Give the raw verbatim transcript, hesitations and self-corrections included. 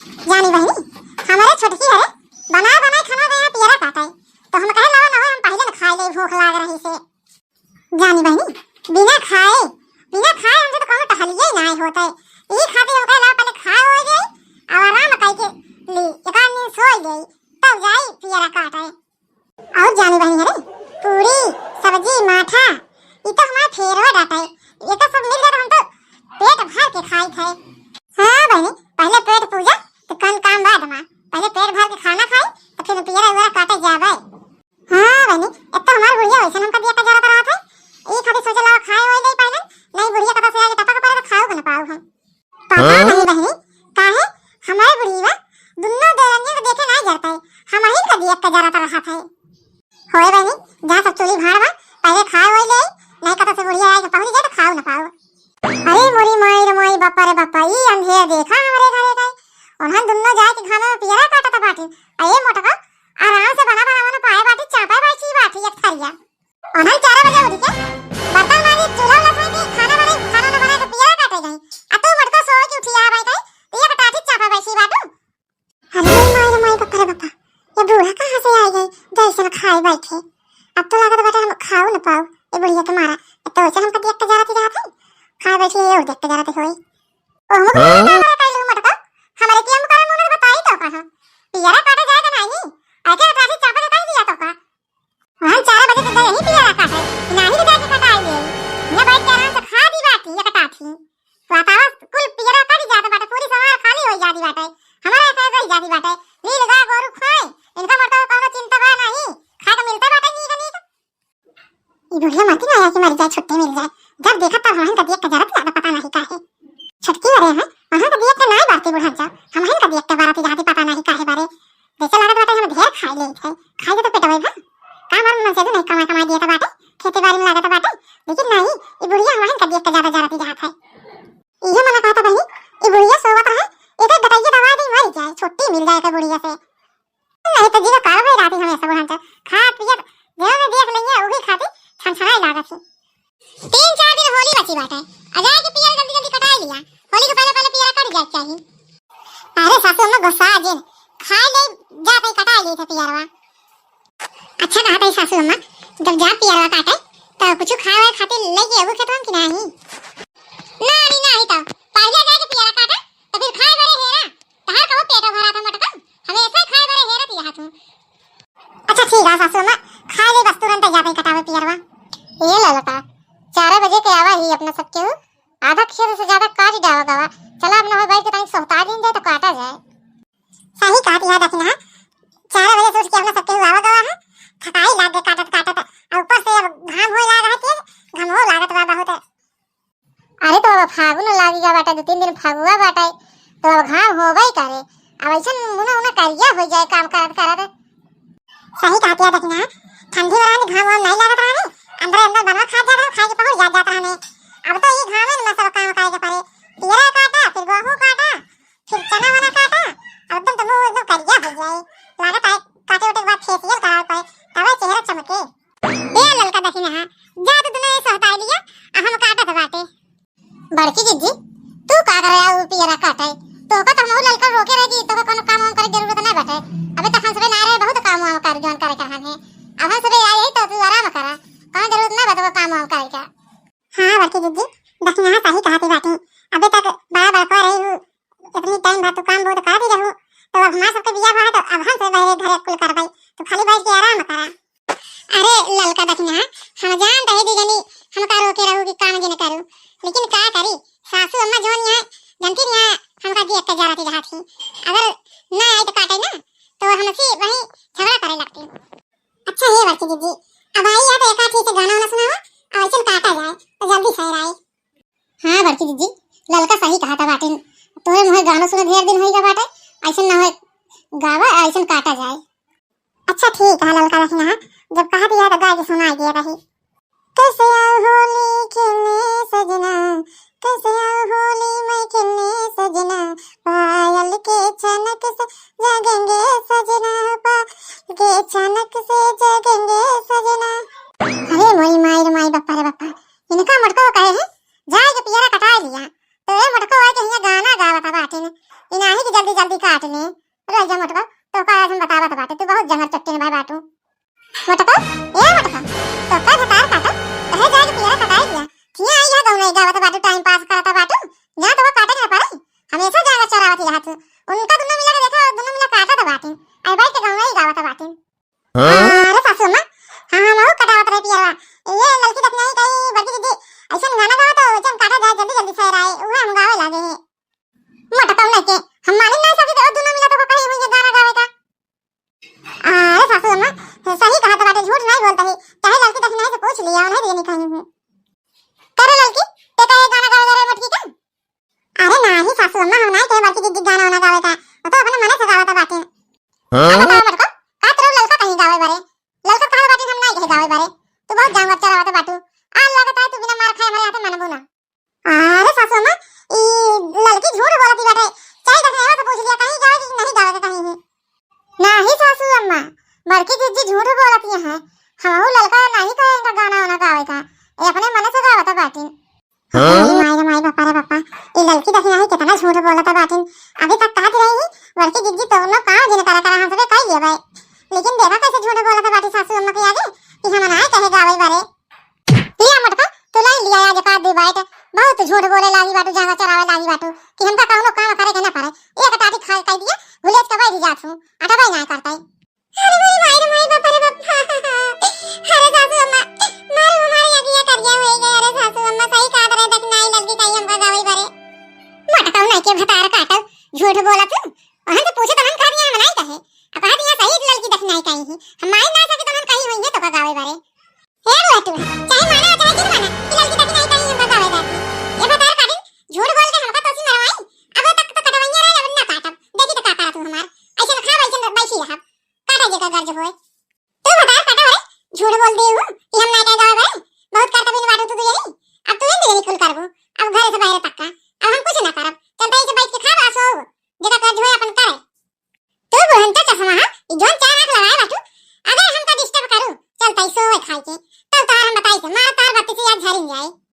जानी बहिनी, हमरे छोटकी हरे, बना बनाई खाना दे, यहाँ पियरा काटे। तो हम कहे, "लावा, लावा, हम पहिले न खाए ले, भूख लाग रही से।" जानी बहिनी, बिना खाए, बिना खाए हमसे तो कौनो टहलिए ही नाई होत है। यही खातिर हम कहे, "लावा, पहिले खाए हो जाई, और आराम करके ली, एक आध दिन सोई जाई, तब जाई पियरा काटे।" और जानी बहिनी हरे, पूरी, सब्जी, माठा, ई तो हमार favourite आटा है। ये तो सब मिल जाए तो हम तो पेट भर के खाई थे। हाँ बहिनी, पहिले पेट पूजा, तो कौन काम बाद मा। पहिले पेट भर के खाना खाई, तो फिर पियरा उयरा काटे जाबे। हाँ बहिनी, एक तो हमार बुढ़िया वैसे हमका दिया का जरूरत रहत है। ई खातिर सोचे लावा खाए होई ले पहिले, नहीं बुढ़िया कता से आगे टपक पड़े तो खाऊ के न पाऊ हम। पता हाँ? नहीं बहिनी, काहे हमारे बुढ़िया दुन्नो देवरनिया के देखे नहीं जरता है, हमहिन का दिया का जरूरत रहत है। होए बहिनी, जा सब चूल्ही भाड़ बा, पहिले खाए होई ले, नहीं कता से बुढ़िया आए के पहुंच जाए तो खाऊ न पाओ। अरे मोरी माई रे माई, बापा रे बापा, ई अंधेर देखा हमरे घरे का। उन्हन दुन्नो जाए के घामे में पियरा काटत बाटी। अरे मोटका, आराम से बना बना बना पाए बाटी, चापे बैठी बाटी एक थरिया। उन्हन चार बजे उठ के बर्तन माजी, चूल्हा उल्हा साइके, खाना बनाई, खाना ना बनाई तो पियरा काटे गई। आ तू मोटका सोए के उठी आ भाई कहीं, तो एक टाटी चापा बैठी बाटू। अरे माई रे माई, बाप रे बापा, ये बूढ़ा कहाँ से आ गई? जैसे न खाए बैठे, अब तो लागत बाटे हम खाऊ न पाऊ। ये बुढ़िया के मारा, ये तो वैसे हमका देख के जरत रहत है, खाए बैठे ये और देख के जरत होई। ओ हम हाँ? का करे कैलू मटका, हमारे के हम करे मुंह बताई तो कहा, पियरा काटे जाए के नहीं, आके रात से चापा देता ही दिया तो का। हम चार बजे के गए ही पियरा काटे, नाही के जाके कटाई ले। ये बैठ के आराम से खा दी बाटी, ये कटाथी। बतावा, कुल पियरा कट जात बाटे, पूरी समार खाली हो जाती बाटे। हमारा ऐसे रह जाती बाटे। लील गाय गोरू खाए, इनका मरता कौनो चिंता बा नहीं, खाए के मिलता बाटे नीक नीक। ई बुढ़िया मती ना आया कि मर जाए, छुट्टी मिल जाए। जब देखा तब हमहन का दिया के जरत ज्यादा पता नहीं काहे। छटकी वाले हैं, वहाँ का दिया के नाई बारती बुढ़न जा, हमहन का दिया के बारती जहाँ पता नहीं काहे बारे। जैसे लागत बाटे हम ढेर खाई लेत है, खाई के तो पेटवे भर। काम और मन से भी नहीं कमाई कमाई दिया बाटे, खेती बाड़ी में लागत बाटे, लेकिन नहीं, ई बुढ़िया हमहन का दिया के ज्यादा जरती जहाँ है। इहे मना कहता बहिनी, ई बुढ़िया सोवत रहे, एक एक गटैया दवा दी मर जाए, छुट्टी मिल जाए का बुढ़िया से। नहीं तो जीवा काल होई राती हमेशा बुढ़न जा, खात पियत, जेहू में देख लइया, उही खाती छनछनाए लागत ही। तीन चार दिन होली बची बाटे, आ जाए के पियर जल्दी जल्दी कटाई लिया, होली के पहले पहले पियर कट जाए के चाही। अरे सासू अम्मा गुस्सा जिन, खाए ले जात ही कटाई ली थे पियरवा। अच्छा कहत है सासू अम्मा, जब जा पियरवा काटे, तो कुछ खाए वाए खातिर लेके अबू खेतवा में कि नाही? नाही, नाही तो, पहले जाके पियरा काटा, तो फिर खाए बरे हेरा, तहार कबो पेट भरा था मटका, हमेशा खाए बरे हेरा थी यहाँ तू। अच्छा ठीक है सासू अम्मा, खाए ले बस तुरंत जाते कटावे पियरवा। ये ललका, चार बजे के आवा ही अपना सबके हो, आधा खेत से ज्यादा काट जावा गवा, चला अपना हो बैठ के तनी सोहता दिन जाए तो काटा जाए। सही कहत है दखिना, चार बजे से उठ के अपना सबके हुआ गवा है, थकाई लाग गए काटत काटत, और ऊपर से अब घाम होए लाग रहा है, घामो लागत बा बहुत। अरे तो अब फागुन लागी गा बाटे, दो तीन दिन फागुआ बाटे, तो अब घाम होबे करे। अब ऐसन मुना उना करिया हो जाए काम करत करत। सही कहत है दखिना, ठंडी वाला में घाम वाम नहीं लागत रहा, अंदर अंदर बनवा खा जात रहा, खाए के पहुंच जात जात रहा। अब तो ये घाम में सब काम करे के पड़े, पियरा काटा, फिर गेहूं काटा, फिर चना वना काटा, अब एकदम तो मुंह एकदम करिया हो जाए। लागत है काटे उटे के बाद फेशियल करावे पड़े, तबे चेहरा चमके। ए ललका दखिना, जा तू दुनो ऐसे हटाई लिया, आ हम काटत बाटे। बड़की जिज्जी, तू का करे आऊ पियरा काटे? तोहका तो हमहू ललका रोके रह गई, तोहका कोनो काम वाम करे जरूरत नहीं बाटे। अबे तो हम सबे ना रहे, बहुत काम वाम कर जौन करे के हम है। अब हम सबे आए ही तो तू आराम करा, कोनो जरूरत नहीं बा तोहका काम वाम करे के। हाँ बड़की जिज्जी, दखिना सही कहती बाटी। अबे तक बड़ा बड़का रही हूँ, इतनी टाइम बाद तू काम बहुत कर दी रहू, तो अब हमार सबके बियाह हुआ है, तो अब हम से बहरे घरे कुल करवाई, तू खाली बैठ के आराम करा। अरे ललका दखिना, हम जान रहे दी जनी, हमका रोके रहू कि काम जिन करू, लेकिन का करी, सासू अम्मा जोन यहाँ जनती नहीं है, हमका देख के जरा ती जहाँ थी, अगर ना आई तो काटे ना, तो हमसे वहीं झगड़ा करे लगती। अच्छा हे बड़की जिज्जी, अब आई है तो एक आध से गाना वाना सुनावा, और ऐसे काटा जाए तो जल्दी सही रहे। हाँ बड़की जिज्जी, ललका सही कहत बाटिन, तोरे मुँहे गाना सुने ढेर दिन होई गा बाटे, ऐसे ना होए गावा, ऐसे काटा जाए। अच्छा ठीक है ललका दखिना, जब कहा दिया तो गा के सुनाई दिया रही। कैसे आऊं होली खेलने सजना, कैसे आऊं होली मैं खेलने सजना, पायल के छनक से जगेंगे सजना, पायल के छनक से जगेंगे सजना। अरे मोरी माई रे माई, बापा रे बापा, इनका मोटको कहे है, जाए के पियरा कटाए लिया, तो ये मोटको आए के हियां गाना गावत बाटिन, ई नाही कि जल्दी जल्दी काट ले। रह जा मोटका, तोका आज हम बतावत बाटे, तू बहुत जंगर चट्टिन भाई बाटू। मोटका, ए मोटका, तोका भतार काटा, कहे जाए के पियरा कटाई दिया। थिया आई है गौनई गावत बाटू, टाइम पास करत बाटू, जा तो वो काटे के ना पड़े। हमेशा जांगर चरावत ही रहत। उनका दुनो मिला के देखा, दुनो मिला काटत बाटिन। आई बैठ के गौनई गावत बाटिन। हाँ? अरे सासू अम्मा, हाँ, हम हूँ कटावत रहे पियरवा। ये ललकी दखिनाई कही, बड़की दीदी, ऐसन गाना गावा तो वैसन काटा जाए, जल्दी जल्दी सैर आए, उहे हम गावे लागे हैं। मोटका नहीं के, हम मालूम नहीं सकी तो दुनो मिला तो कही हुई ये गाना गावे का। अरे सासू अम्मा, सही कहा तो बाटे, झूठ नहीं बोलता है, चाहे ललकी दखिनाई से पूछ लिया, नहीं देनी कहीं हूँ। करे ललकी, ते कहे गाना गावे रे मोटकी का? अरे नाही सासू अम्मा, हम नाही कहे बड़की जिज्जी गाना वाना गावे का, वो तो अपने मने से गावत बाटे। हाँ? अब बताओ मोटका, का तोर ललका कहीं गावे बरे? ललका कहा बाटे हम नाही कहे गावे बरे। तू बहुत जानवर चरावत बाटू। आ लागत है तू बिना मार खाए हमारे हाथे मनबू ना। अरे सासू अम्मा, ई ललकी झूठ बोलती बाटे। चाहे दखिनाई से पूछ लिया, कहीं गावे कि नहीं गावे के कहीं ही। नाही सासू अम्मा, बड़की जिज्जी झूठ बोलती हैं। हमहू ललका नाही कहे इनका गाना वाना गावे का। ये अपने मने से गावत बाटिन। हाँ? अरे माई रे माई, बापा रे बापा, ई ललकी दखिनाई कितना झूठ बोलत बाटिन। अभी तक कहत रही, बड़की जिज्जी तो लोग काम जिन करा करा हम सबे कह लेबै। लेकिन देखा कैसे झूठ बोलत बाटी सासू अम्मा के आगे कि हम ना कहे गावे बरे। लिया मोटका, तू लाई लिया आज का दे बाइट। बहुत झूठ बोले लागी बाटू, जांगर चरावे लागी बाटू कि हमका कौनो काम करे के ना पड़े। एक टाटी खा कह दिया, भुलेज के बैठ जात हूँ, अटबै ना करता। अरे मोरी माई रे माई, बाप रे बाप। अरे सासू अम्मा, मारू हमारे यहाँ किया कर गया होएगा। अरे सासू अम्मा, सही कहा रहे, दखिनाई ललकी कहीं हमका गावे बरे। मोटका नहीं के भतार काटल, झूठ बोला तू। वहां से पूछे तो हम कह दिया, हम नहीं कहे। अब कह दिया सही ललकी दखिनाई कहीं ही। हम माई ना सके तो हम कहीं हुई है तो का गावे बरे। हे बुआ तू, चाहे माना चाहे जिन माना, कि ललकी दखिनाई कहीं हमका गावे जाती। ये भतार काटिन, झूठ बोल के हमका तोसी मरवाई। अब तक तो कटवैया रहे, अब ना काटब। देखी तो का करा तू हमार। ऐसे न खाब, ऐसे न बैठी रहब। काटा जे का गर्ज होए। तू भतार काटा रे, झूठ बोल दे हूँ कि हम ना कहे गावे बरे। बहुत करता बिन बाटू तू तो यही। अब तू इन दिन कुल करबू। अब घर से बाहर तक का। अब हम कुछ ना करब। चलता ऐसे बैठ के खाब, आ सोब। जेका कर्ज होए अपन करे। तू बुढ़न तो चश्मा हा, ई जोन चार